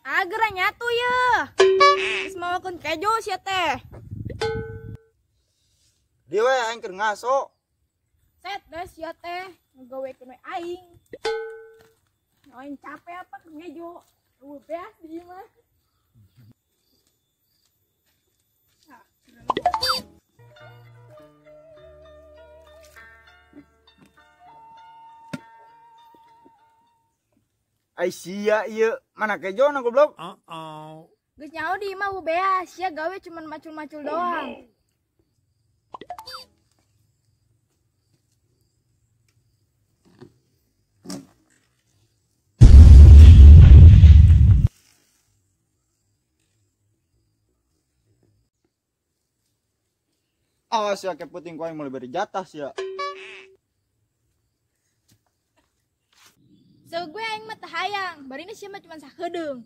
Ageura nyatu ye. Geus mawakeun kejo sia teh. Dia we aing keur ngaso. Set deh sia teh ngegawekeun we aing. Aing capek apa keur ngejo. Eueuh beas di imah. Ai sia ieu, mana kejona goblok? Uh-oh. Geus nyaho di imah beas, sia gawe cuman macul-macul doang. Awas ya keputing ku aing mulai beri jatah sia. So gue aing mah teu hayang, barina sia mah cuman sakedeung.